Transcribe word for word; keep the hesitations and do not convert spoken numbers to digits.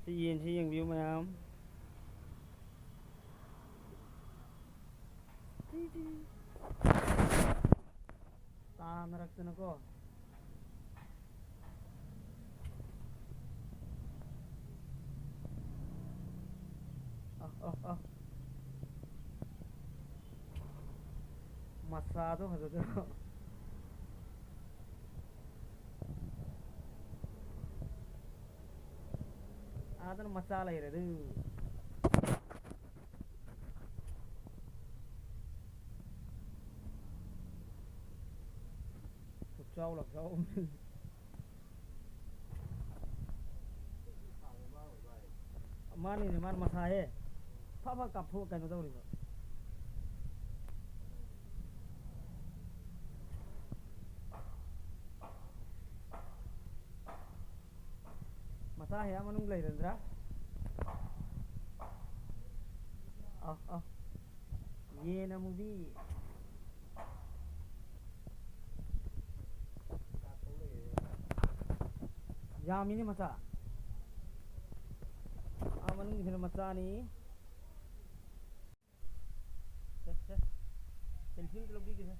ꯁꯤ ꯌꯦꯟꯁꯤ ꯌꯦꯡꯕꯤꯌꯨ ꯃꯌꯥꯝ꯫ ꯇꯥꯅꯔꯛꯇꯅꯀꯣ꯫ ꯑ, ꯑ, ꯑ꯫ ꯃꯆꯥꯗꯣ ꯐꯖꯗ꯭ꯔꯣ? ꯑꯥꯗꯅ ꯃꯆꯥ ꯂꯩꯔꯦ ꯑꯗꯨ꯫ ꯈꯨꯠꯆꯥꯎ ꯂꯥꯛꯆꯥꯎ ꯑꯃꯅꯤ꯫ ꯃꯥꯅꯤꯅꯦ, ꯃꯥꯅ ꯃꯁꯥꯍꯦ꯫ ꯐꯠ ꯐꯠ ꯀꯥꯞꯊꯣꯛꯑ ꯀꯩꯅꯣ ꯇꯧꯔꯤꯕ꯫ ꯃꯆꯥ ꯍꯦꯛ ꯃꯅꯨꯡ ꯂꯩꯔꯗ꯭ꯔꯥ? ꯑ, ꯑ꯫ ꯌꯦꯟ ꯑꯃꯨꯕꯤ꯫ ꯌꯥꯝꯃꯤꯅꯦ ꯃꯆꯥ꯫ ꯑꯥ ꯃꯅꯨꯡꯒꯤꯁꯤꯅ ꯃꯆꯥꯅꯤ꯫ ꯁꯦ, ꯁꯦ꯫ Selfie ꯑꯝꯇ ꯂꯧꯕꯤꯒꯦꯁꯦ꯫